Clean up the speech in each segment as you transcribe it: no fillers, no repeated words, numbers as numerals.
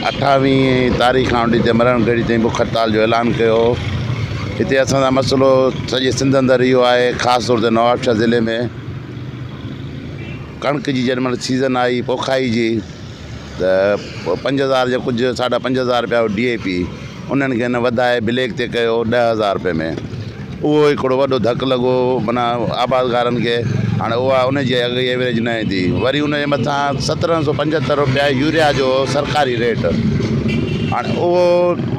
اٺاويهين تاريخ کان وٺي هتي مرڻ گهڙي تائين بک هڙتال جو اعلان ڪيو هو. هتي اسان سان مسئلو سڄي سنڌ اندر اهو آهي خاص طور تي نوابشاهه ضلعي ۾ ڪڻڪ جي جيڏي مهل سيزن آئي پوکائي جي ته 5000 جا ڪجهه 5500 رپيا ڊي اي پي انهن کي هن وڌائي بليڪ تي ڪيو 10,000 رپئي ۾ اهو هڪڙو وڏو ڌڪ لڳو معنيٰ آبادگارن کي. هاڻي اها ان جي اڳ ايوريج نه ايندي. وري ان جي مٿان 1775 رپيا يوريا جو سرڪاري ريٽ، هاڻي اهو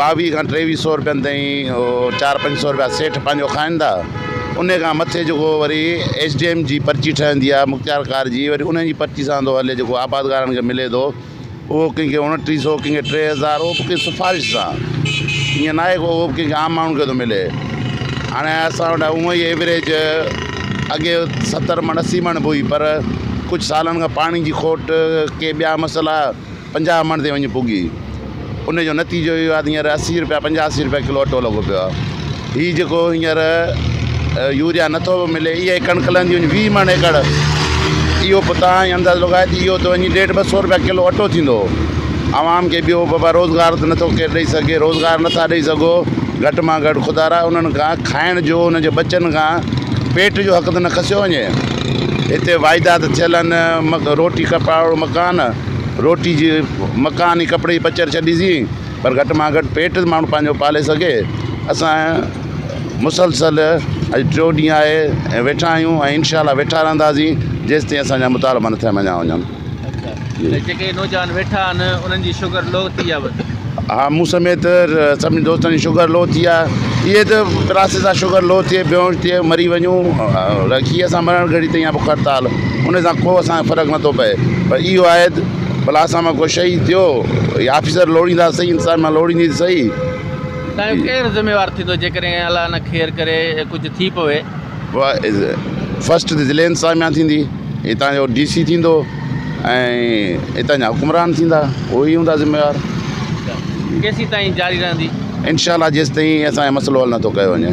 22 کان 23 سو رپين تائين چار پنج سو رپيا سيٺ پنهنجو کائن ٿا. ان کان مٿي جيڪو وري ايس ڊي ايم جي پرچي ٺهندي آهي مختيارڪار جي، وري انهن جي پرچي سان ٿو هلي. جيڪو آبادگارن کي ملي ٿو اهو ڪنهن کي 29 سو، ڪنهن کي 3000، اهو به ڪنهن سفارش سان، ائين ناهي ڪو اهو به ڪنهن کي عام ماڻهن کي ٿو ملي. هاڻي اسان وٽ هونء ئي ايوريج اڳي 70 مڻ 80 مڻ به هئي، پر ڪجهه سالن کان پاڻي جي کوٽ ڪي ٻيا مسئلا 50 مڻ تي وڃي پڳي. ان جو نتيجو اهو آهي ته هينئر 80 روپيا 85 روپيا ڪلو اٽو لڳو پيو آهي. هي جيڪو هينئر يوريا نٿو ملي، اها ئي ڪڻڪ لهندي وڃي 20 مڻ ايڪڙ، اهو پوء توهان ئي اندازو لڳايو ته اهو ته وڃي ڏيڍ ٻه سو روپيا ڪلو اٽو ٿيندو. عوام کي ٻيو بابا روزگار ته نٿو ڪير ڏئي سگهي، روزگار نٿا ڏئي سگهو، گهٽ مان گهٽ خدارا انهن کان کائڻ جو، انهن جي ٻچن کان پيٽ جو حق ته نه کسيو وڃي. هتي واعدا ته ٿيل آهن، روٽي ڪپڙو مڪان، روٽي جي مڪان ۽ ڪپڙي جي پچر ڇڏيسين، پر گهٽ مان گهٽ پيٽ ته ماڻهو پنهنجو پالي سگهي. اسان مسلسل اڄ ٽيون ڏينهن آهي ۽ ويٺا آهيون ۽ انشاء الله ويٺا رهنداسين جيستائين اسان جا مطالبا نٿا مڃيا وڃن. اڇا ته جيڪي نوجوان ويٺا آهن انهن جي شگر لو ٿي آهي؟ ها، مون سميت سڀني دوستن جي شگر لو ٿي آهي. اهي ته پراسيس آهي، شگر لو ٿئي، بيهوش ٿئي، مري وڃون، رکي اسان مرڻ گهڙي تائين بک هڙتال، ان سان ڪو اسان کي فرق نٿو پئي. پر اهو آهي ته ڀلا اسان مان ڪو شهيد ٿيو يا آفيسر لوڙيندا سهي، انسان مان لوڙيندي ته سهي. تنهن جو ڪير ذميوار ٿيندو جيڪڏهن الله نه خير ڪري ڪجهه ٿي پوي؟ فرسٽ ته ضلعي انتظاميا ٿيندي، هتان جو ڊي سي ٿيندو ۽ هتان جا حڪمران ٿيندا، اهي ئي هوندا ذميوار. ڪيسين تائين جاري رهندي؟ انشاء الله جيستائين اسان جو مسئلو حل نٿو ڪيو وڃي.